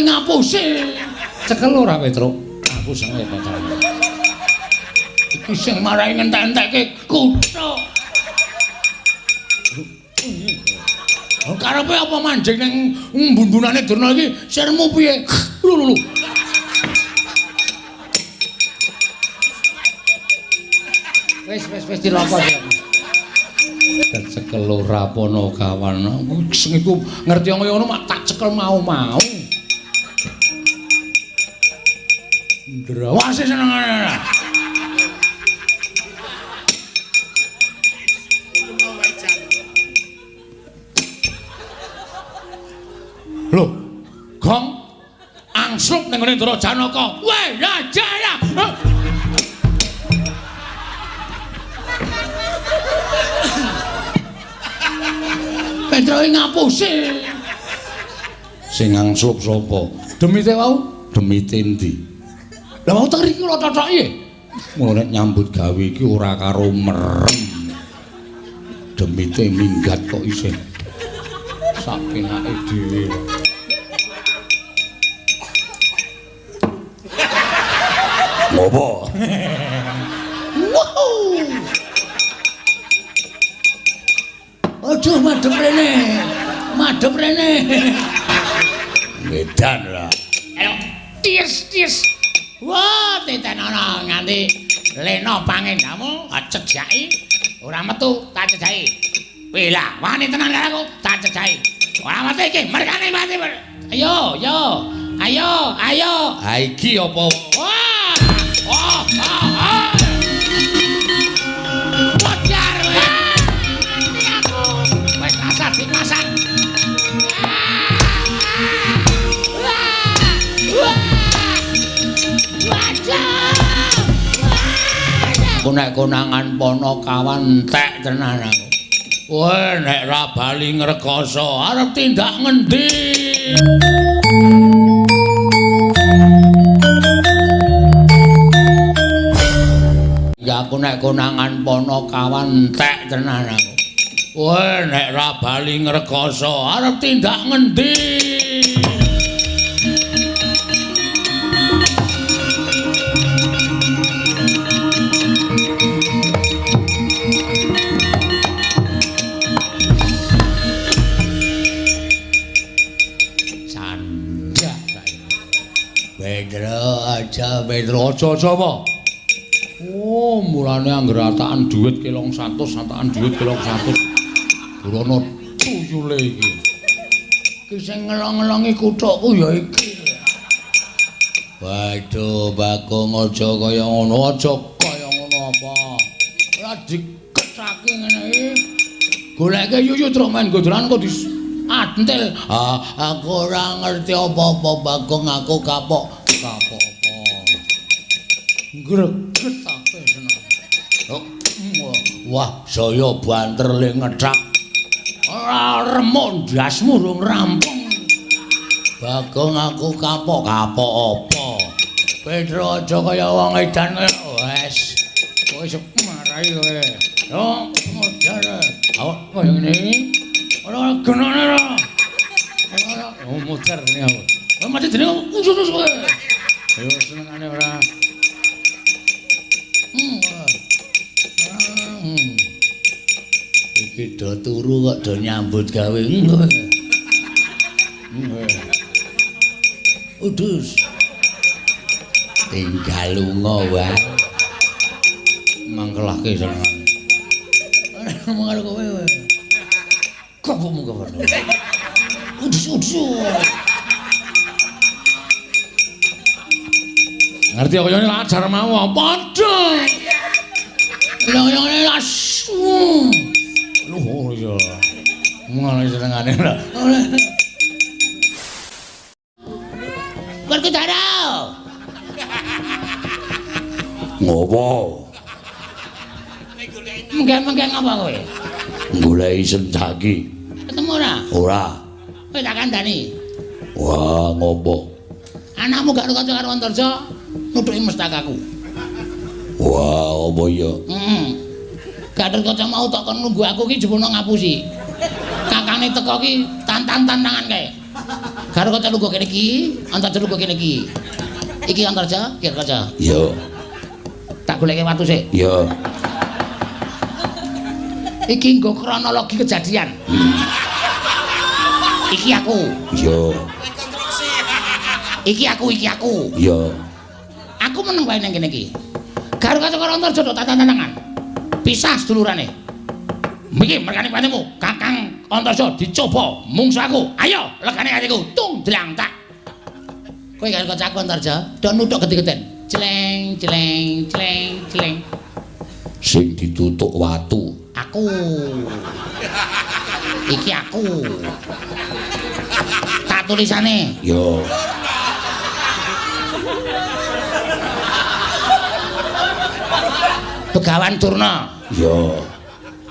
Petruke ngapusi. Cekel ora Petruk? Aku sengit pacarane. Iki sing marai ngentek-entekke kuthuk. Karepe apa manjing ning mbun-mbunane Durna iki? Sirmu piye? Lho lho lho. Wis wis wis cilaka. Kecekel ora Panakawan. Sing iku ngerti kaya ngono mak tak cekel mau-mau. Ndrawase senengane. Lho, Gong angslup ning ngene Ndara Janaka. Weh, ya jaya. Petruke ngapusi. Sing angslup sapa? Demite wau? Demite endi? Lah wau teng riki kula cocok e. Mula nek nyambut gawe iki ora karo merem. Demite minggat kok isih sak penake dhewe. Ngopo? Wow. Aduh madhep rene. Madhep rene. Medan lah. Ayo ties ties. Wah, titenono nganti lena pangendamu cejaki ora metu tak cejaki. Wih lah, wani tenan karo aku tak cejaki. Ora mati iki, merkane mati. Ayo, yo. Ayo, ayo. Ha iki apa? Wah. Oh, oh, oh. Wajar kowe. Mati aku. Wis rasah dimasak. Aku nek konangan Panakawan entek tenan aku. Weh, nek ra bali ngrekoso arep tindak ngendi? Ya aku nek konangan Panakawan entek tenan aku. Weh, nek ra bali ngrekoso arep tindak ngendi? Petro aja Petro aja aja apa? Oh, mulane anggere atakan dhuwit kelong 100, atakan dhuwit kelong 100. Durana tuyule iki. Iki sing ngelong-ngelongi kuthukku ya iki. Waduh, Bagong aja kaya ngono, aja kaya ngono apa. Ora dikecake ngene iki. Goleke yuyu truk main godolan kok di antil. Ah, aku ora ngerti apa-apa Bagong, aku kapok. Kapok apa? Gregetake seneng. Oh, wah, saya banter le ngethak. Ora remuk ndasmu rung rampung. Bagong aku kapok, kapok apa? Petro aja kaya wong edan kaya wes. Kowe iso marahi kowe. Yo, modar. Awak kaya ngene iki. Ora genane ora. Ora, oh modar ngene aku. Kowe mati jenenge khusus kowe. Ayo senengane ora. Iki do turu kok do nyambut gawe. Udus. Tinggal lunga wae. Mangkelake senengane. Ora ngomong karo kowe kowe. Kok ngomong kowe. Udus udus. Ngerti kaya ngene ajar mau padha. Kaya ngene langsung. Luhur ya. Ngono senengane ora. Werkudara. Ngopo? Menggeng-menggeng apa kowe? Goleki Sencaki. Ketemu ora? Ora. Kowe tak kandhani. Wah, ngopo? Anakmu gak kanca karo Antarja nuthuki mestakaku. Wah, apa ya? Heeh. Gatot Kaca mau tak kon nunggu aku ki jebul ngapusi. Kakane teko ki tantan-tantangan kae. Karo kanca lungguh kene iki, Antarja lungguh kene iki. Iki Antarja, iki kanca. Iya. Tak goleke watu sik. Iya. Iki nggo kronologi kejadian. Iki aku. Iya. Iki aku, iki aku. Iya. Aku meneng wae nang kene iki. Karo kanca karo Antarja do tantang-tantangan. Pisah sedulurane. Iki merkane patimu, Kakang Antarja dicoba mungsu aku. Ayo, legane atiku, tung dlang tak. Kowe karo kancaku Antarja, do nuthuk gede-geden. Celeng, celeng, celeng, celeng. Sing ditutuk watu. Aku. Iki aku. Tak tulisane. Yo. Begawan Durna. Yo.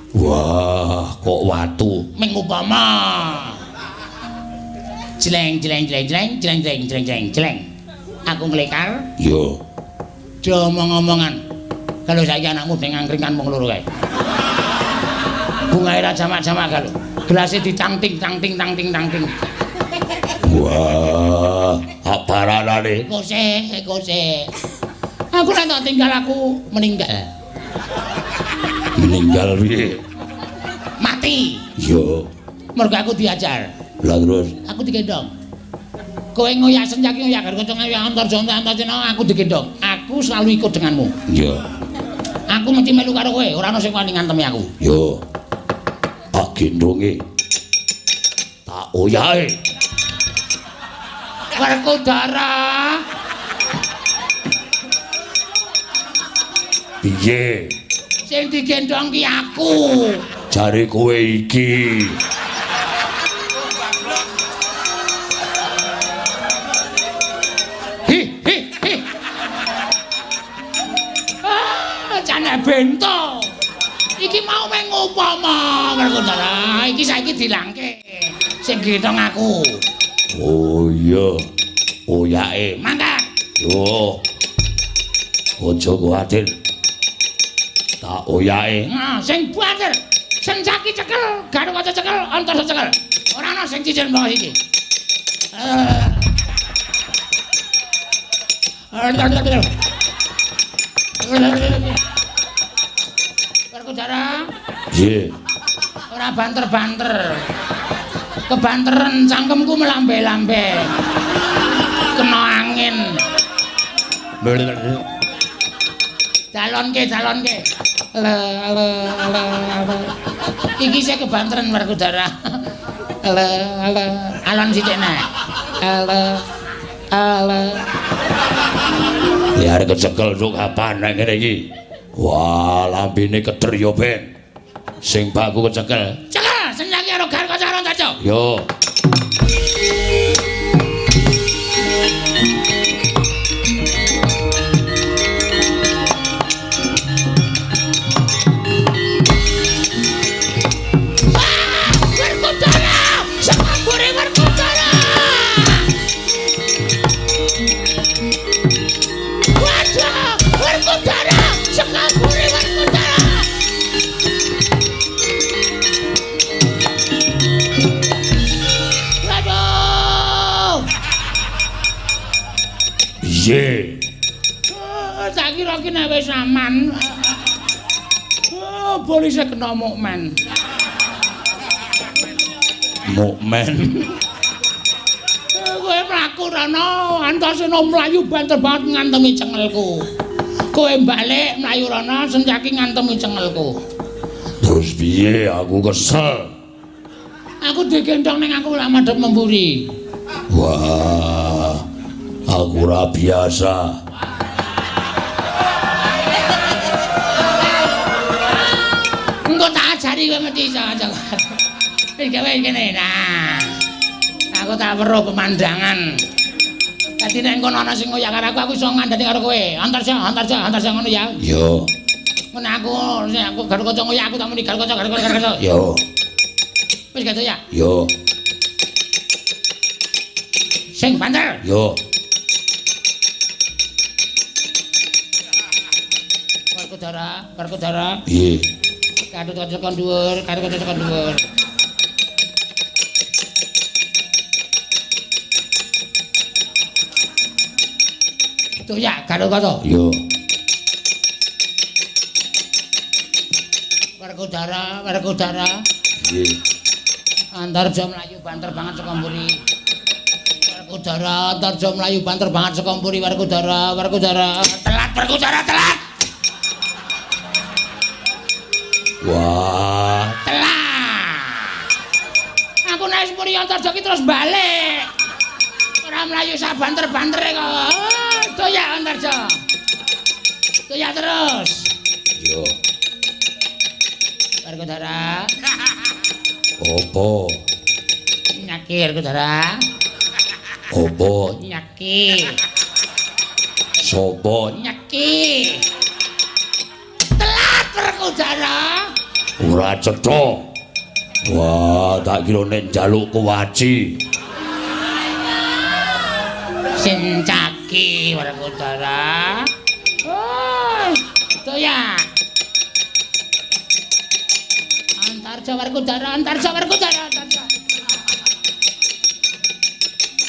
Wah, kok watu. Ming upama. Jeleng jeleng jeleng jeleng jeleng jeleng jeleng jeleng jeleng. Aku nglekar. Yo. Do omong-omongan. Kalau saiki anakmu sing angkringan wong loro kae. Bungae ra jamak-jamak kalau. Gelase ditangting tangting tangting tangting. Wah, aparanane. Kose, kose. Aku nek tak tinggal aku meninggal. Meninggal piye? Mati. Yo. Mergo aku diajar. Lah terus aku digendong. Kowe ngoyak senjaki ngoyak karo kanca ngoyak Antarja Antarja aku digendong. Aku selalu ikut denganmu. Iya. Aku mesti melu karo kowe, ora ana sing wani ngantemi aku. Yo. Tak gendonge. Tak oyahe. Werkudara. Piye? Sing digendong ki aku. Jare kowe iki. Hi hi hi. Ah, jane bento. Iki mau meng upama Werkudara, iki saiki dilangke. Sing gendong aku. Oh iya. Oyake. Mangkat. Yo. Aja kuwatir. Tak oyake. Nah, sing banter. Senjaki cekel, Garukaca cekel, Antarja cekel. Ora ana sing cicil mbok iki. Werkudara. Nggih. Ora banter-banter. Kebanteren cangkemku melambe-lambe. Kena angin. Calonke, calonke. Le le le. Iki sik kebanteren Werkudara. Le le. Alon sithik nek. Le le. Ya arep kecekel sok kapan nek ngene iki. Wah, lambene keder ya ben. Sing baku kecekel. Cekel, senjaki karo Garukaca karo Antarja. Yo. Piye? Tak kira ki nek wis aman. Oh, polisi kena mukmen. Mukmen. Kowe mlaku rono, Antasena mlayu banter banget ngantemi cengelku. Kowe balik mlayu rono, Senjaki ngantemi cengelku. Terus piye? Aku kesel. Aku digendong ning aku lak madhep memburi. Wah. Aku ora biasa. Engko tak ajari kowe mesti iso aja. Wis gawe kene. Nah. Aku tak weruh pemandangan. Dadi nek engko ana sing ngoyak karo aku, aku iso ngandani karo kowe. Antarja, Antarja, Antarja ngono ya. Yo. Ngono aku, nek aku Garukaca ngoyak aku tak muni Garukaca, Garukaca, Garukaca. Yo. Wis gitu ya. Yo. Sing banter. Yo. Werkudara, Werkudara. Piye? Garukaca tekan dhuwur, Garukaca tekan dhuwur. Doyak Gatotkaca. Iya. Werkudara, Werkudara. Nggih. Antarja mlayu banter banget saka mburi. Werkudara, Antarja mlayu banter banget saka mburi. Werkudara, Werkudara. Telat Werkudara, telat. Wah, telat. Aku nek wis muni Antarja ki terus balik. Ora mlayu sak banter-bantere kok. Doyak Antarja. Doyak terus. Iya. Werkudara. Apa? Nyaki Werkudara. Apa? Nyaki. Sopo? Nyaki. Telat Werkudara. Ora cetha. Wah, tak kira nek njaluk kuwaci. Sencaki Werkudara. Oh, doyak. Antarja Werkudara, Antarja Werkudara, Antarja.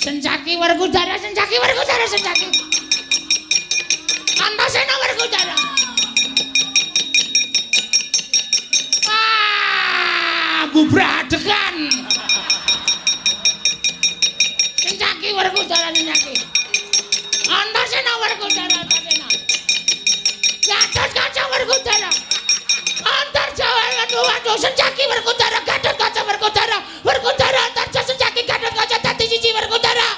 Sencaki Werkudara, Sencaki Werkudara, Sencaki. Antasena Werkudara. Wah, bubradegan. Sencaki Werkudara, Sencaki. Antasena Werkudara, Antasena. Gatotkaca Werkudara. Antarja waduh, Sencaki Werkudara, Gatotkaca Werkudara, Werkudara Antarja Sencaki Gatotkaca dadi siji Werkudara.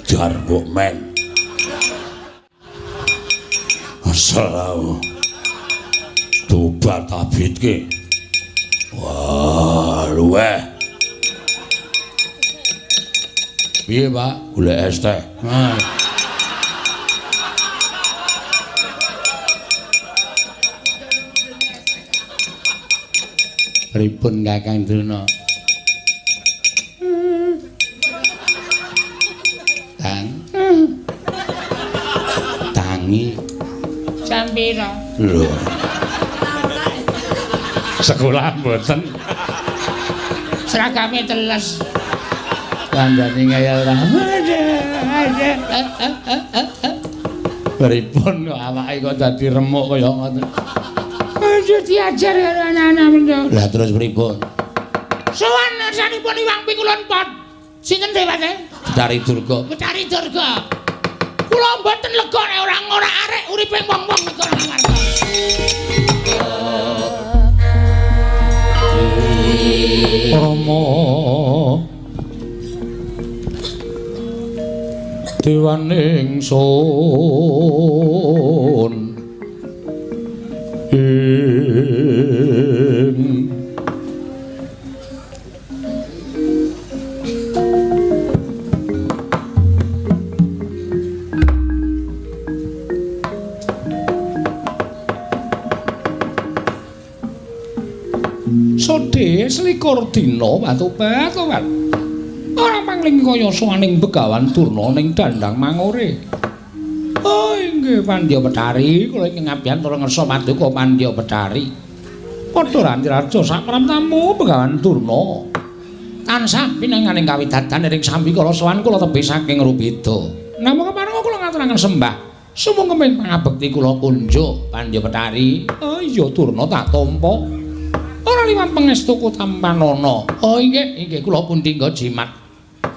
Jarwo men. Asal tobat abitke. Wah, luweh. Piye, Pak? Golek es teh. Nah. Pripun Kakang Durna? Kang. Tangi. Jam pira? Lho. Sekolah mboten. Seragame teles. Kandhane ngayal ora. Pripun kok awake kok dadi remuk kaya ngoten. Aja diajar karo anak-anak mendo. Lah terus pripun? Sowan ngersanipun Iwang Pikulun Pot. Sinten dheweke? Betari Durga. Betari Durga. Kula mboten lega nek ora ngorak-arek uripe wong-wong negara Ngamarta. Rama Dewaning sun ing Sodhe selikur dina watu-batuan. Ora pangling kaya sowaning Begawan Durna ning dandang mangore. Oh inggih Pandya Betari, kula ingkang ngabiyantara ngersa paduka Pandya Betari. Padha ranti raja sapramtamu Begawan Durna. Tansah pinanganing kawidadan ing sambikala sowan kula tebih saking Rubeda. Namung kepareng kula ngaturaken sembah. Sumangga pangabekti kula kunjuk Pandya Betari. Oh iya Durna tak tampa. Ora liwat pangestuku tampanana. Oh inggih, inggih kula pundi nggo jimat.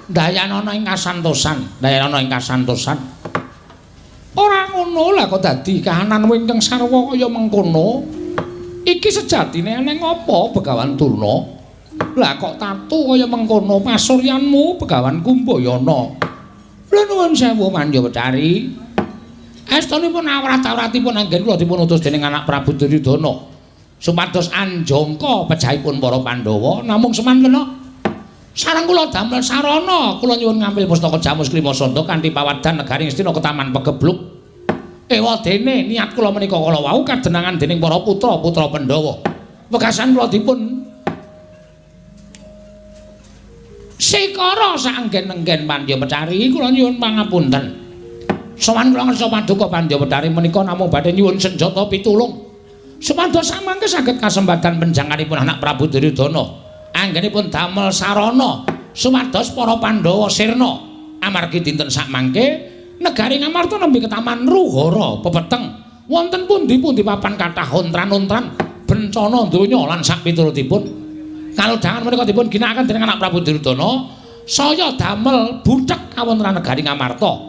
Dayanana ing kasantosan, dayanana ing kasantosan. Ora ngono lah kok dadi kahananmu ingkang sarwa kaya mengkono. Iki sejatine eneng apa Begawan Durna? Lah kok tatu kaya mengkono pasuryanmu Begawan Kumbayana. Lha nuwun sewu Pandya Betari. Estunipun awrat-awratipun anggen kula dipun utus dening anak Prabu Duryudana. Supados anjangka pejahipun para Pandhawa namung semantena sareng kula damel sarana kula nyuwun ngambil pustaka Jamus Klimasanda kanthi pawadhan negari Ngastina Ketaman Pegebluk. Ewadene niat kula menika kala wau kadenangan dening para putra-putra Pandhawa. Wekasan kula dipun sikara saanggen-enggen Pandya Betari kula nyuwun pangapunten. Sowan kula ngersa paduka Pandya Betari menika namung badhe nyuwun senjata pitulung. Supados samangke saged kasempatan penjanganipun anak Prabu Duryudana anggenipun damel sarana supados para Pandhawa sirna amargi dinten sakmangke negari Ngamarta nembe ketaman ruhara pepeteng wonten pundi-pundi papan kathah ontran-ontran bencana donya lan sakpiturutipun. Kalodhangan menika dipun ginakaken dening anak Prabu Duryudana saya damel buthek kawontenan negari Ngamarta.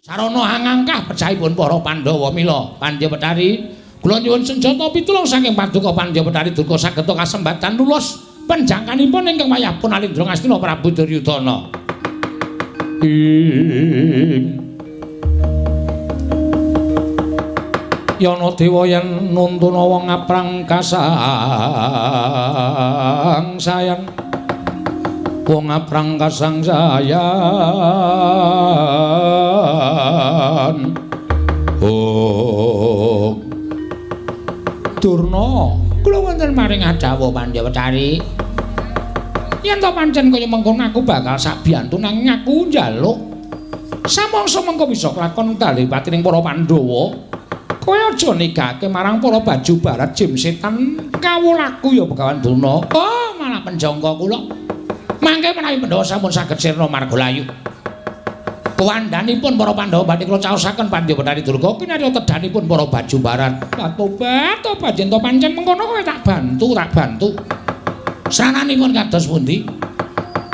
Sarana angangkah pejahipun para Pandhawa. Mila Pandya Pethari kula nyuwun senjata pitulung saking paduka Pandya Pethari Durga saged kasembatan lulus penjangkanipun ingkang wayah pun alindra ngastina Prabu Duryudana. Ing Yana dewa yen nuntuna wong aprang kasangsayan, wong aprang kasangsayan. Oh Durna, kula wonten maring adawa Pandya Pethari. Yen to pancen kaya mengkono aku bakal sabiyantu nanging aku njaluk samangsa mengko bisa kelakon tali patining para Pandhawa. Kowe aja nigake marang para baju barat jim setan kawulaku ya Begawan Durna. Oh, malah penjangka kula. Mangke menawi Pandhawa sampun saged sirna marga layu. Kuwandhanipun para Pandhawa badhe kula caosaken Pandya Pethari Durga kinarya tedhanipun para baju barat. Tobat, tobat yen to pancen mengkono kowe tak bantu, tak bantu. Srananipun kados pundi?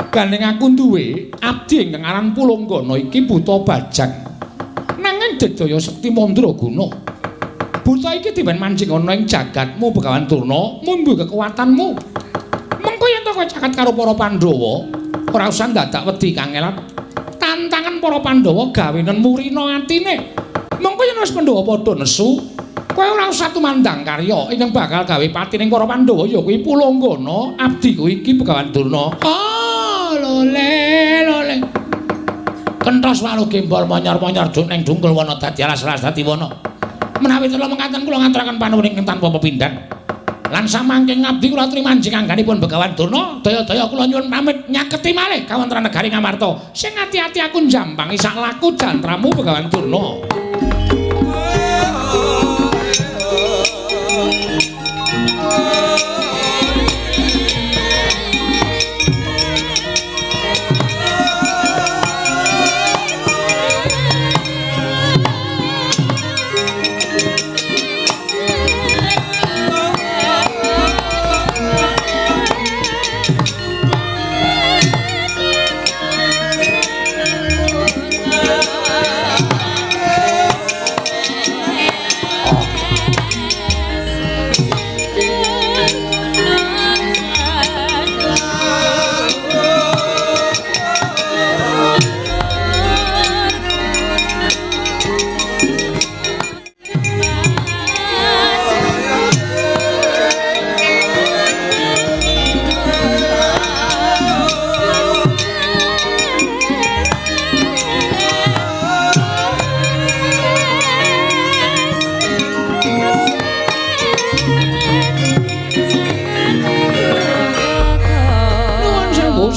Gandeng aku duwe abdi ingkang aran Pulunggana iki buta bajang. Nanging dedaya sekti mandraguna. Buta iki diwen manjing ana ing jagatmu Begawan Durna, mumbu kekuatanmu. Mengko yen to kowe caket karo para Pandhawa, ora usah dadak wedi kangelan. Tantangan para Pandhawa gawenen murina atine. Mengko yen wis Pandhawa padha nesu, kowe ora usah tumandang karya ingkang bakal gawe patining para Pandhawa ya kuwi Pulunggana abdiku iki Begawan Durna. Oh, lole lole. Kenthos walu gembol monyor-monyor duk ning dungkul wana dadi alas-alas dadi wana. Menawi kula mekaten kula ngaturaken panuwun ingkang tanpa pepindhan. Lan samangke ngabdi kula aturi manjing angganipun Begawan Durna, daya-daya kula nyuwun pamit nyaketi malih kawontenan negari Ngamarta. Sing ati-ati aku njampangi sak laku jantramu Begawan Durna.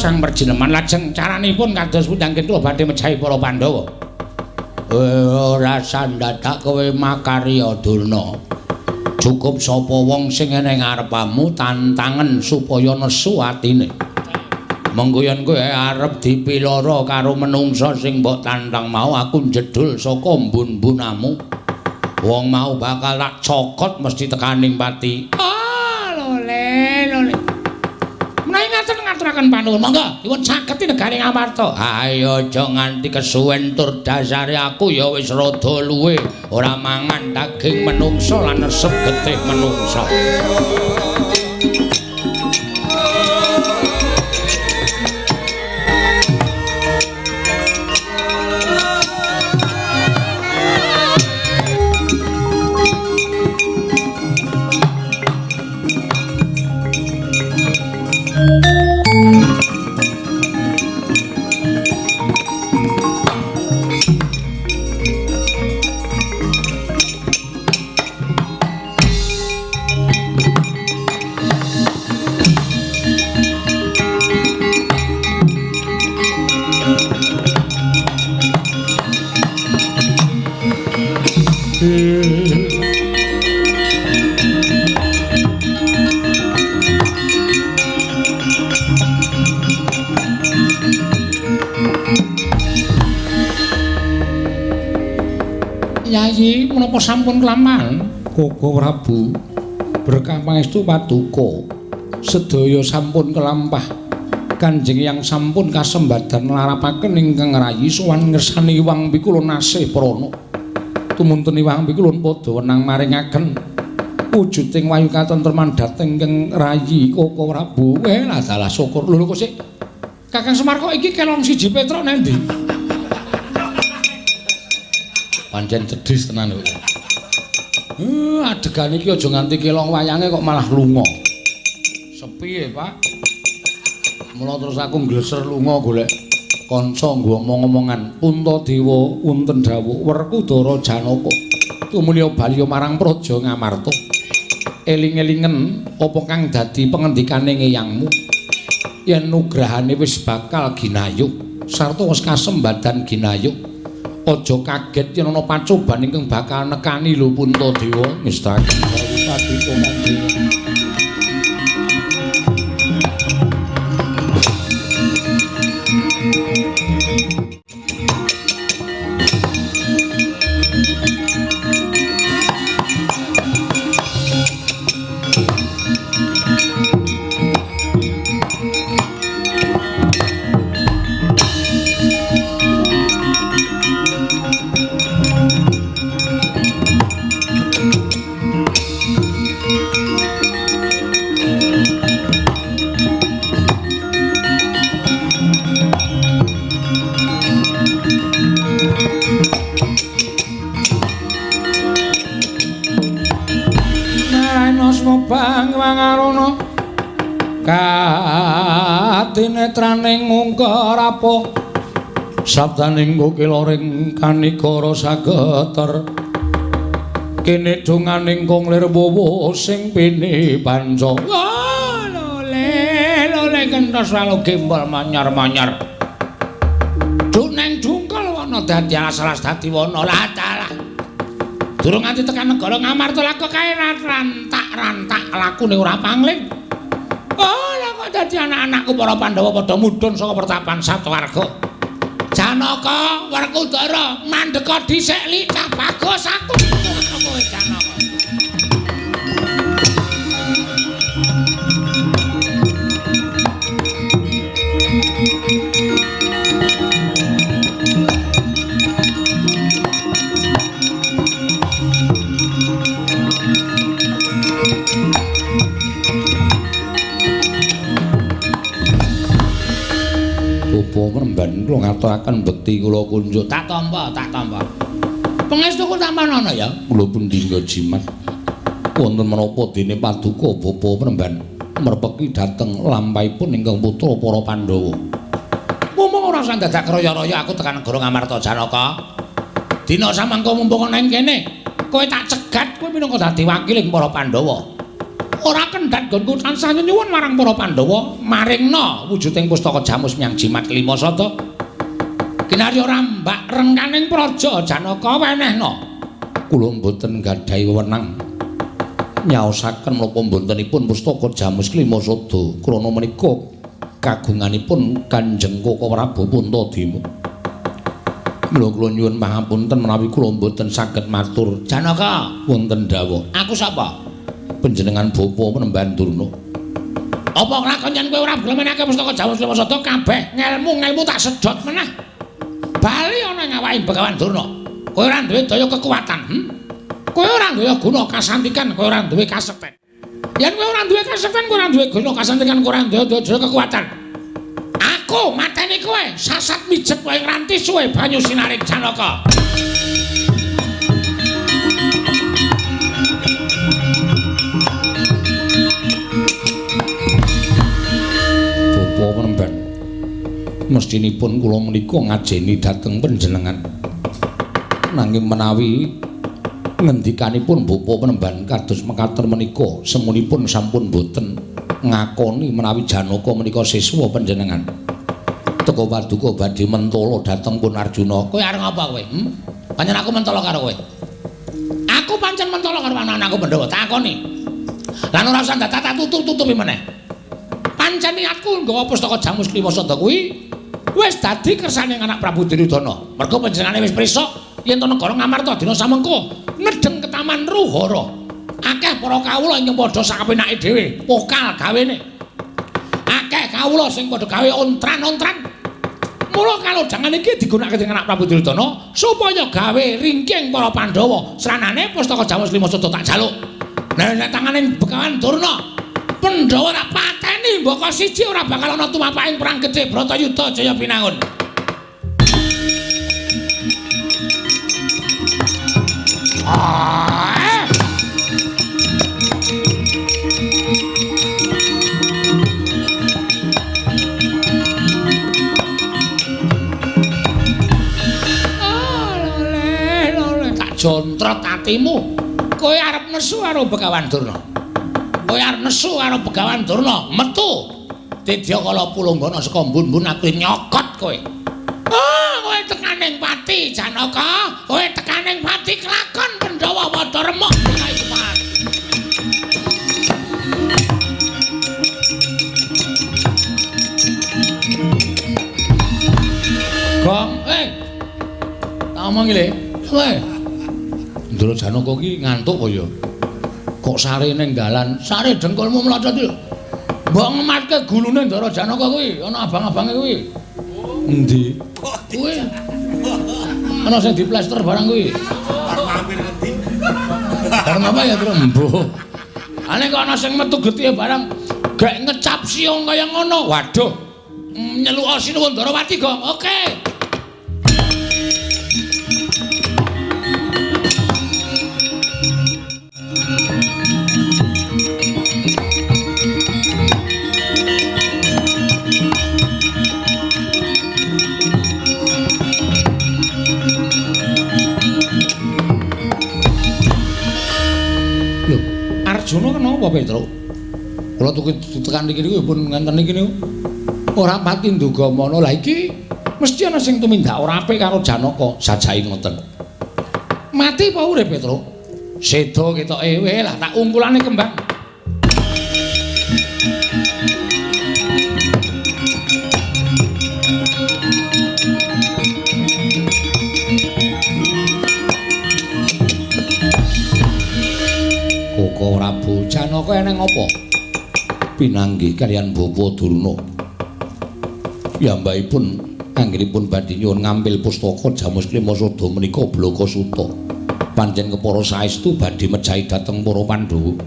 Sang perjineman lajeng caranipun kados pundi anggen kula badhe mejahi para Pandhawa. Ora sandadak kowe makarya Durna. Cukup sapa wong sing ning ngarepamu tantangen supaya nesu atine. Mengko yen kowe arep dipilara karo menungsa sing mbok tantang mau aku njedhul saka mbun-mbunamu. Wong mau bakal tak cokot mesti tekaning pati. Oh, lole lole. Menawi ngaten ngaturaken panuwun, monggo dipun saketi negari Ngamarta. Ayo aja nganti kesuwen tur dasare aku ya wis rada luwe, ora mangan daging menungsa lan resep getih menungsa. Yayi, menapa sampun kelaman? Koko Prabu, berkah pangestu paduka. Sedaya sampun kelampah. Kanjeng Hyang sampun kasembadan nglarapaken ingkang rayi sowan ngersani Hyang Pikulun nasih prana. Tumunten Hyang Pikulun padha wenang maringaken wujuding wayu katentreman dhateng ingkang rayi Koko Prabu. Lah dalah syukur. Lho kok sik Kakang Semar kok iki kelong siji Petruk nang ndi? Pancen cedhis tenan kok. Adegan iki aja nganti kelong wayange kok malah lunga. Sepi ya, Pak. Mula terus aku ngleser lunga golek kanca nggo omong-omongan. Puntadewa wonten dawuh Werkudara Janaka tumulya bali marang Praja Ngamarta. Eling-elingen apa kang dadi pengendikane ngeyangmu yen nugrahane wis bakal ginayuh sarta wis kasembadan ginayuh. Aja kaget yen ana pacoban ingkang bakal nekani lho Puntadewa. Ngestaken dawuh paduka Kanjeng. Katinetraning mungkar apa sabdaning kokiloring kanikara sageter kene donganing kong lir wowo sing pini panca. Lole lole kentos lalu gembol manyar-manyar duneng dungkal wana dadi alas-alas dadi wana lah dalah durung nganti tekan negara Ngamarta lak kae rantak-rantak lakune ora pangling. Oh, lah kok dadi anak-anakku para Pandhawa padha mudhun saka pertapan Satwarga. Janaka, Werkudara, mandeka dhisik licah bagus aku kowe Janaka. Premban kula ngaturaken bekti kula kunjuk. Tak tampa, tak tampa. Pangestuku tampanana ya. Kula pundi jimat. Wonten menapa dene paduka Bapa Premban merpeki dhateng lampahipun ingkang putra para Pandhawa. Mumpung ora usah dadak raya-raya aku tekan negara Ngamarta Janaka. Dina samangka mumpung ana ing kene, kowe tak cegat kowe minangka dadi wakiling para Pandhawa. Ora kendhat nggonku tansah nyuwun marang para Pandhawa maringna wujuding pustaka Jamus menyang Jimat Kelima Sada. Kinarya rambak rengkaning praja Janaka wenehna. Kula mboten gadhahi wewenang nyaosaken menapa mbontenipun pustaka Jamus Kelima Sada krana menika kagunganipun Kanjeng Koko Prabu Puntadewa. Mula kula nyuwun pangapunten menawi kula mboten saged matur. Janaka, wonten dawuh. Aku sapa? Panjenengan Bapa Penemban Durna. Apa nglakon yen kowe ora gelem menehake pustaka Jamus Kelima Sada kabeh ngelmu-ngelmu tak sedhot meneh. Bali ana ing awake Begawan Durna. Kowe ora duwe daya kekuatan, Kowe ora duwe guna kasantikan, kowe ora duwe kasekten. Yen kowe ora duwe kasekten, kowe ora duwe guna kasantikan, kowe ora duwe daya kekuatan. Aku mateni kowe, sasat mijet kowe ngranti suwe banyu sinaring Janaka. Mestinipun kula menika ngajeni dhateng panjenengan. Nanging menawi ngendikanipun Bapa Penemban kados mekaten menika, semunipun sampun boten ngakoni menawi Janaka menika siswa panjenengan. Teka paduka badhe mentala dhateng pun Arjuna. Kowe arep ngapa kowe? Pancen aku mentala karo kowe. Aku pancen mentala karo anak-anakku Pandhawa, takoni. Lan ora usah dadak tak tutup-tutupi meneh. Pancen niatku nggawa pustaka Jamus Kelima Sada kuwi wis dadi kersane anak Prabu Duryudana. Mergo panjenengane wis prisa Yen to negara Ngamarta dina samengko nedheng ketaman Ruhara. Akeh para kawula ingkang padha sakapenake dhewe pokal gawene. Akeh kawula sing padha gawe ontran-ontran. Mula kalodhangan iki digunakake dening anak Prabu Duryudana supaya gawe ringking para Pandhawa. Sranane pustaka Jamus Lima Sada tak jaluk. Nah nek tangane Begawan Durna, Pandhawa ora pateni mbaka siji ora bakal ana tumapaking perang gedhe Bratayuda Jaya Binangun. Tak jontrot atimu. Kowe arep nesu karo Begawan Durna. Kowe arep nesu karo Begawan Durna, metu. Tidya kala pulunggana saka mbun-mbun aku nyokot kowe. Ah, kowe tekaning pati Janaka, kowe tekaning pati kelakon Pandhawa padha remuk iki Pak. Gong, tak omong iki le. Kowe. Ndara Janaka iki ngantuk kaya. Kok sare ning dalan, sare dengkulmu mlocot iki. Mbok ngematke gulune Ndara Janaka kuwi, ana abang-abange kuwi. Endi? Kuwi. Ana sing diplester barang kuwi. Arep mampir ngendi? Barang apa ya, Tru? Mbuh. Ane kok ana sing metu getihe barang gek ngecap siung kaya ngono. Waduh. Nyeluka Sinuwun Ndarawati, Gong. Oke. Arjuna kenapa, Petruk? Kula tuku tekan iki niku pun ngenten iki niku. Ora pati nduga mono. Lah iki mesti ana sing tumindak ora apik karo Janaka, sajake ngoten. Mati apa urip, Petruk? Sedo ketoke weh lah tak ungkulane kembang. Koko Prabu Janaka eneng apa? Pinanggih kaliyan Bapa Durna. Piyambakipun anggenipun badhe nyuwun ngampil pustaka Jamus Klima Sada menika Blaka Suta. Pancen kepara saestu badhe mejahi dhateng para Pandhawa.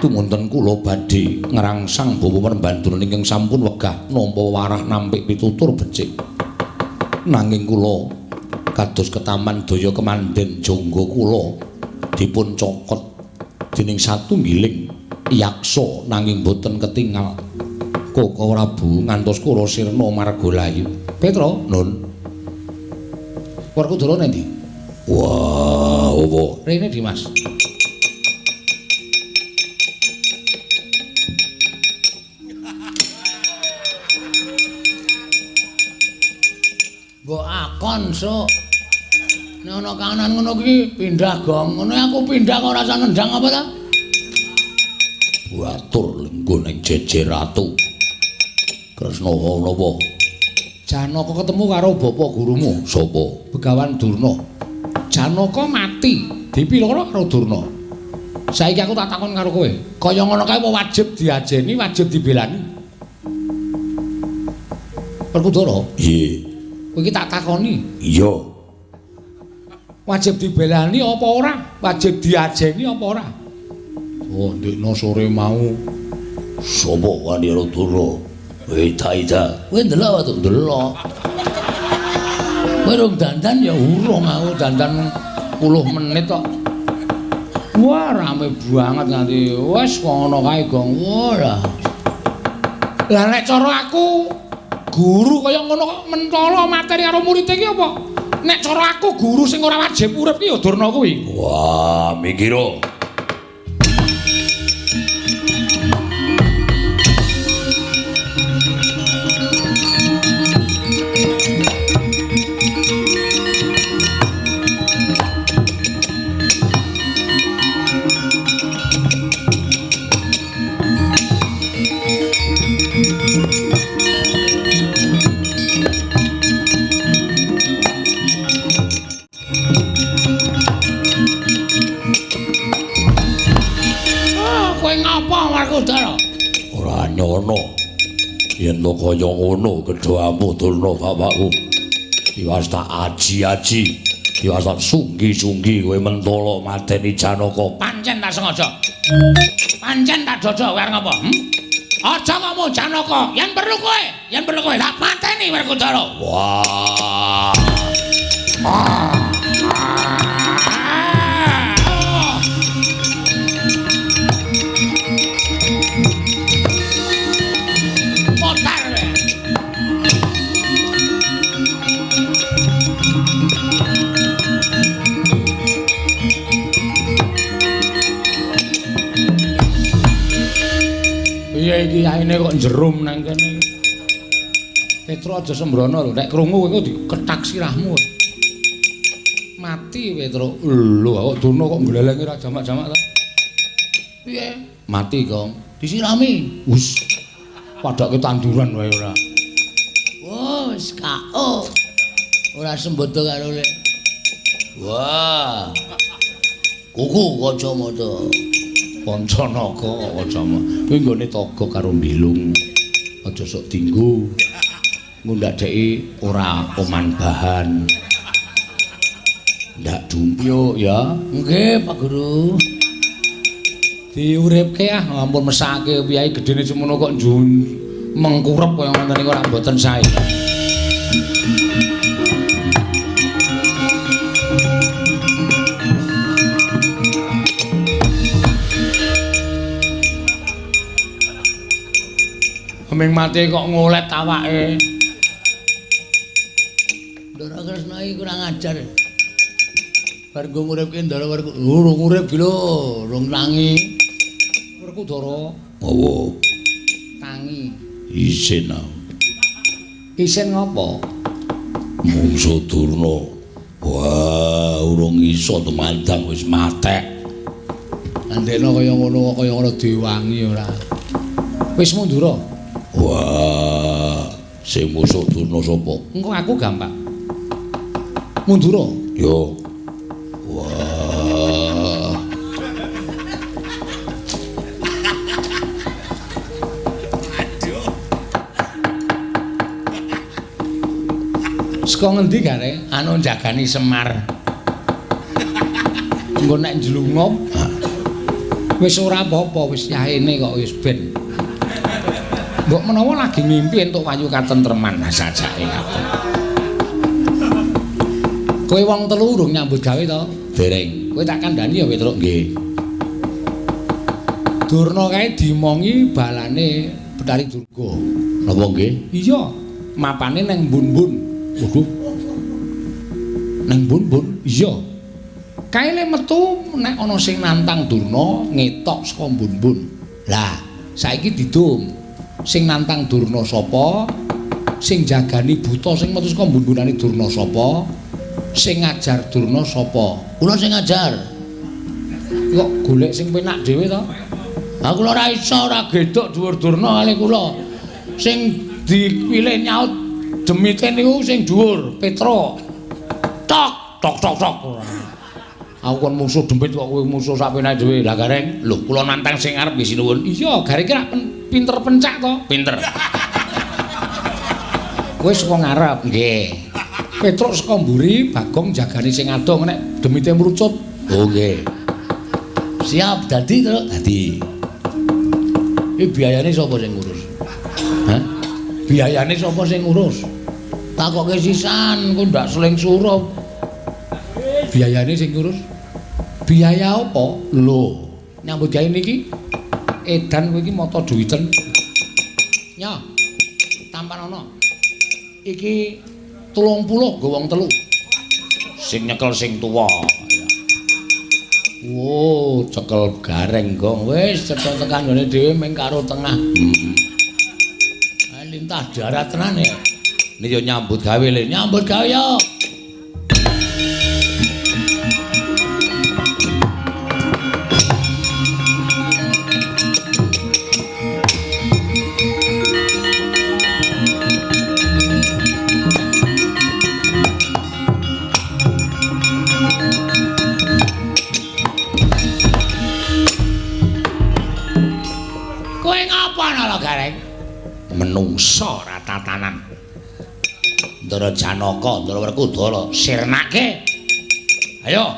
Tumunten kula badhe ngrangsang Bapa Prembandurna ingkang sampun wegah nampa warah nampik pitutur becik. Nanging kula kados ketaman daya kemanden jangga kula dipun cokot dening satunggiling yaksa nanging boten ketingal. Koko Prabu ngantos kula sirna marga layu. Petra, Nun. Werkudara nendi? Wah, opo? Rene Dimas. Mbok akon, Sok. Nek ana kahanan ngono kuwi pindah gong. Ngono aku pindah kok ora usah nendang apa ta? Watur lengguh ning jejer ratu. Kresna napa? Janaka ketemu karo bapa gurumu. Sapa? Begawan Durna. Janaka mati dipiloro karo Durna. Saiki aku tak takon karo kowe. Kaya ngono kae apa wajib diajeni, wajib dibelani? Werkudara? Nggih. Kowe iki tak takoni. Iya. Wajib dibelani apa ora? Wajib diajeni apa ora? Oh, ndekno sore mau sapa wani karo Durna? Ida. Kowe ndelok apa to? Ndelok. Kowe rung dandan ya urung aku dandan 10 menit kok. Wah, rame banget nganti wis ngono kae gong. Wah. Lah nek cara aku guru kaya ngono kok mentolo materi karo murid iki apa? Nek cara aku guru sing ora wajib urip ki ya Durna kuwi. Wah, mikiro. nyono. Yen to kaya ngono gedhamu Durna bapakku. Tiwas tak aji-aji, tiwas tak sunggi-sunggi kowe mentala mateni Janaka. Pancen tak sengaja. Pancen tak dodo kowe arep ngapa? Aja ngomong Janaka, yen perlu kowe, tak pateni Werkudara. Wah. Potar kowe. Piye iki yaine kok jerum nang kene. Petro aja sembrono lho, nek krungu kowe diketak sirahmu. Mati Petro. Lho kok Durna kok glelenge ra jamak-jamak ta? Piye? Mati, Gong. Disirami. Wis. Padake tanduran wae ora. Wah, wis KO. Ora sembodo karo le. Wah. Kuku kacamata. Pancanaga kacamata. Kuwi nggone toga karo mbilung. Aja sok dinggo. Ngundhakdeki ora oman bahan. Ndak dumpyuk ya. Nggih, Pak Guru. Diuripke ah, ampun mesake piyai gedene semono kok njun mengkurep kaya ngoten niku ora mboten sae. Ming mati kok ngolet awake. Ndara Kresna iki kurang ajar. Bar nggo nguripke Ndara Werkudara, urung urip iki lho, urung tangi. Werkudara, mawa tangi. Isin. Isin ngopo? Mungsu Durna. Wah, urung iso tumandang wis matek. Andekno kaya ngono kaya ngono diwangi ora. Wis mundura. Wah, sing musuh Durna sapa? Engko aku gampang. Mundura. Yo. Wah. Aduh. Saka ngendi gare? Anu jagani Semar. Engko nek njlungup wis ora apa-apa, wis yaene kok wis ben. Mbok menawa lagi ngimpi entuk wayu katentreman sajake ngaten. Kowe wong telu urung nyambut gawe to? Dereng. Kowe tak kandhani ya Petruk? Nggih. Durna kae dimongi balane Bathari Durga. Napa nggih? Iya, mapane nang Bun-bun. Waduh. Nang Bun-bun? Iya. Kae le metu nek ana sing nantang Durna ngetok saka Bun-bun. Lah, saiki didum. Sing nantang Durna sapa? Sing jagani buta sing metu saka bun-bunane Durna sapa? Sing ngajar Durna sapa? Kula sing ngajar. Kok golek sing penak dhewe to? Ha kula ora iso ora gedhok dhuwur Durna kali kula. Sing dipilih nyaut demite niku sing dhuwur, Petro. Tok tok tok tok. Aku kon musuh demit kok kowe musuh sak penake dhewe. Lah Gareng, lho kula nantang sing arep nggih sinuwun. Iya, Gareng ki rak pinter pencak to? Pinter. Kowe saka ngarep? Nggih. Petruk saka mburi, Bagong jagani sing adoh nek demite mrucut. Oh nggih. Siap dadi to? Dadi. Iki biayane sapa sing ngurus? Hah? Biayane sapa sing ngurus? Takoke sisan, ku ndak seling surup. Biayane sing ngurus? Biaya apa? Lho, nyambut gawe niki edan kowe iki mata duwiten. Nyo. Tampan ana. Iki 30 nggo wong telu. Sing nyekel sing tuwa. Wo, cekel Gareng gong wis cetha tekan nggone dhewe ming karo tengah. Heeh. Lintah darat tenan ya. Ini yo nyambut gawe le. Nyambut gawe yo. Gareng. Menungsa ora tatanan. Ndara Janaka, Ndara Werkudara sirnake. Ayo.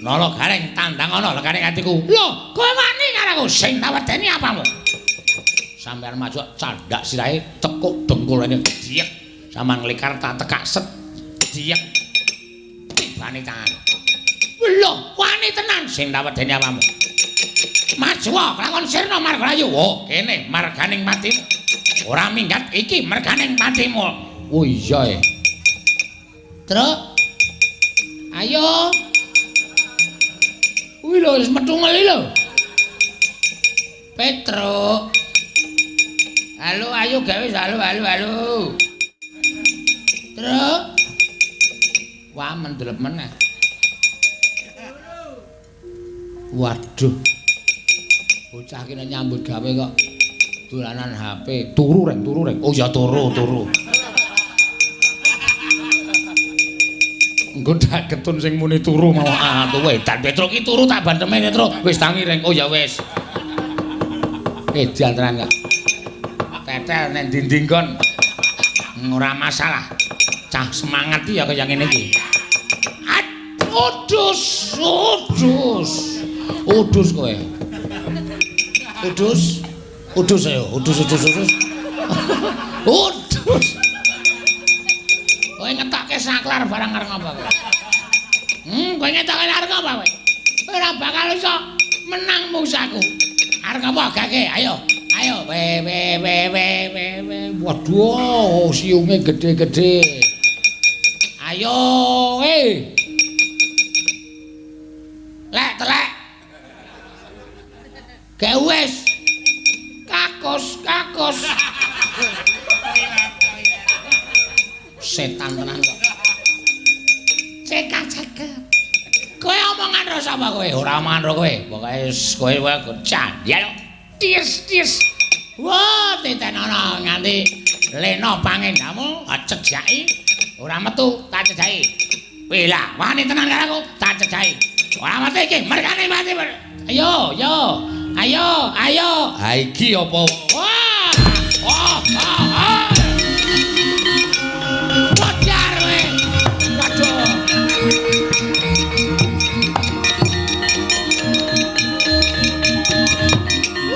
Nala Gareng tandang ana lekane atiku. Lho, kowe wani karo aku sing tak wedeni apamu? Sampeyan maju candhak sirahe tekuk dengkulane diyek. Sampeyan nglikar tak tekak set diyek. Tibane tangan. Lho, wani tenan sing tak wedeni apamu? Maju lakon sirna margalayu. Oh, kene marganing patimu. Ora minggat iki merganing patimu. Oh iya e. Truk. Ayo. Kuwi lho wis metu ngeli lho. Petruk. Halo, ayo gawe halo halo halo. Truk. Wah, mendelep meneh. Waduh. Bocah ki nek nyambut gawe kok dolanan HP. Turu reng, turu reng. Oh ya turu, turu. Engko dak ketun sing muni turu mau atuh edan Petruk ki turu tak bandeme Petruk. Wis tangi reng. Oh ya wis. Edan tenan kok. Tetel nek ndi-ndi nggon. Ora masalah. Cah semangat iki ya kaya ngene iki. Udus, udus. Udus kowe. Udus. Udus ayo, udus udus udus. Udus. Kowe ngetokke saklar barang arep ngapa kowe? Kowe ngetokke arep ngapa kowe? Ora bakal iso menang musaku. Arep ngapa gage? Ayo, ayo. We we we we we we. Waduh, siunge gede-gede. Ayo, eh. Lek telek. Gewes. Kakos, kakos. Setan tenan kok. Cekak cekak. Kowe omongan karo sapa kowe? Ora omongan karo kowe. Pokoke kowe wae candhel. Tis tis. Wah, titenono nganti lena pangendamu cejaki. Ora metu tak cejaki. Wih lah, wani tenan karo aku, tak cejaki. Ora mati iki, merkane mati. Ayo, yo. Ayo, ayo. Ha iki apa? Wah! Oh, oh, oh. Wajar kowe. Waduh.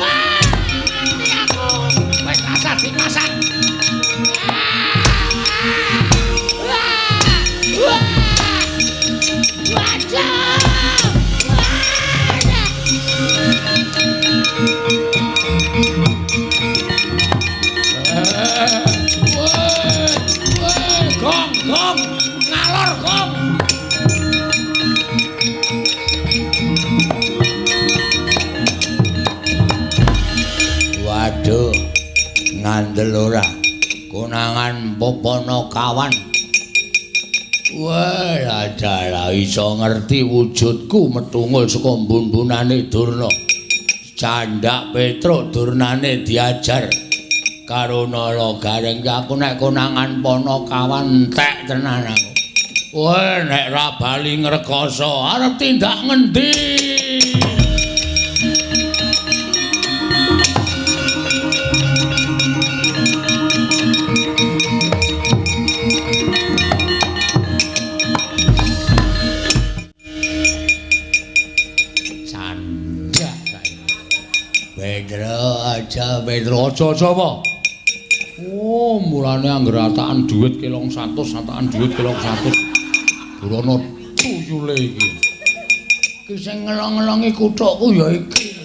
Wah, mati aku. Wis rasah dimasak. Wah! Wah! Waduh. Gong, gong, ngalor gong. Waduh, ngandel ora. Konangan popono kawan. Wah, adalah iso ngerti wujudku metungul saka mbun-mbunane Durna. Candhak Petruk Durnane diajar karo Nala Gareng. Aku nek konangan pono kawan entek tenan aku. Wah, nek ra bali ngrekoso arep tindak ngendi? Aja Petro, aja-aja apa? Oh, mulane anggere atakan dhuwit kelong 100, atakan dhuwit kelong 100. Durana tuyule iki. Iki sing ngelong-ngelongi kuthukku ya iki.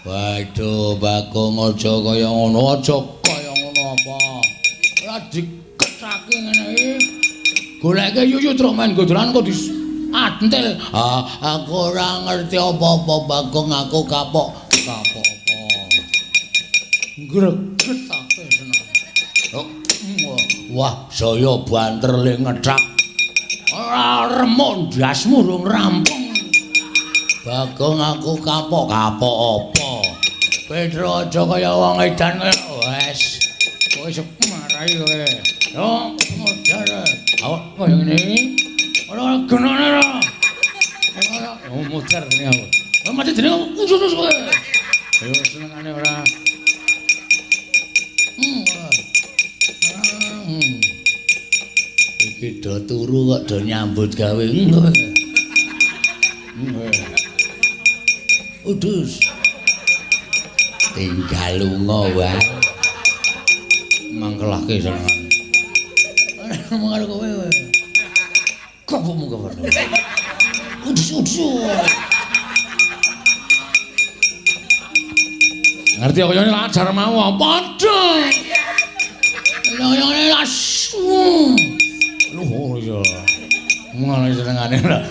Waduh, Bagong aja kaya ngono, aja kaya ngono apa. Ora diketake ngene iki. Goleke yuyu truk main godolan kok di antil. Ah, aku ora ngerti apa-apa Bagong, aku kapok. Kapok apa? Greget aku seneng. Oh, wah, saya banter le ngethak. Ora remuk ndasmu rung rampung. Bagong aku kapok, kapok apa? Petro aja kaya wong edan kaya wes. Kowe iso marahi kowe. Yo, modar. Awak kaya ngene iki. Ora genane ora. Ora, oh modar jenenge aku. Kowe mati jenenge khusus kowe. Ayo senengane ora. Iki do turu kok do nyambut gawe. Udus. Tinggal lunga wae. Mangkelake senengane. Ora ngomong karo kowe kowe. Kok ngomong kowe. Udus udus. Ngerti kaya ngene ajar mau padha. Kaya ngene asu. Luhur ya. Ngono senengane ora.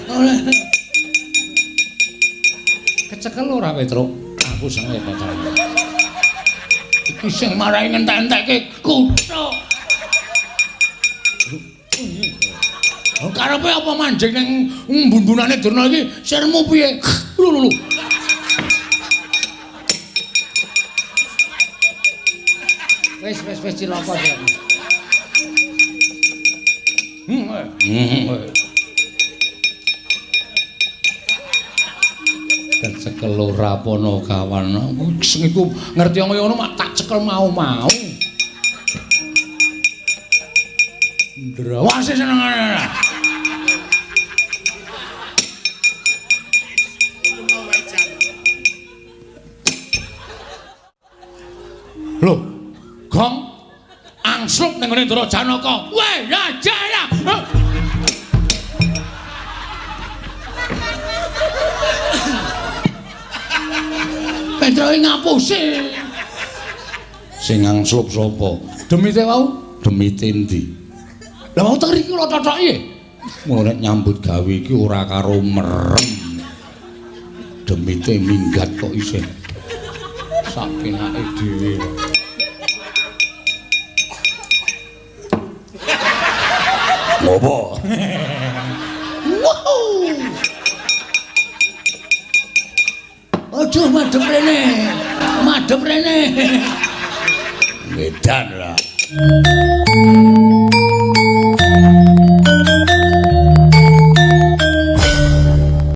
Kecekel ora Petruk? Aku seneng pacaran. Iki sing marai ngentek-entekke kuthuk. Karepe apa manjing ning mbun-mbunane Durna iki sirmu piye? Lho lho. Wis wis wis cilaka cilaka. Kecekel ora Panakawan. Sing iku ngerti kaya ngono mak tak cekel mau-mau. Ndrawase senengane. Lho, Gong angslup ning ngene Ndara Janaka. Weh, ya jaya. Petroke ngapusi. Sing angslup sapa? Demite wau? Demite endi? Lah wau teng riki kula cocok-e. Mula nek nyambut gawe iki ora karo merem. Demite minggat kok isih. Sak penake dhewe. Ngopo? Wow. Aduh madhep rene. Madhep rene. Medan lah.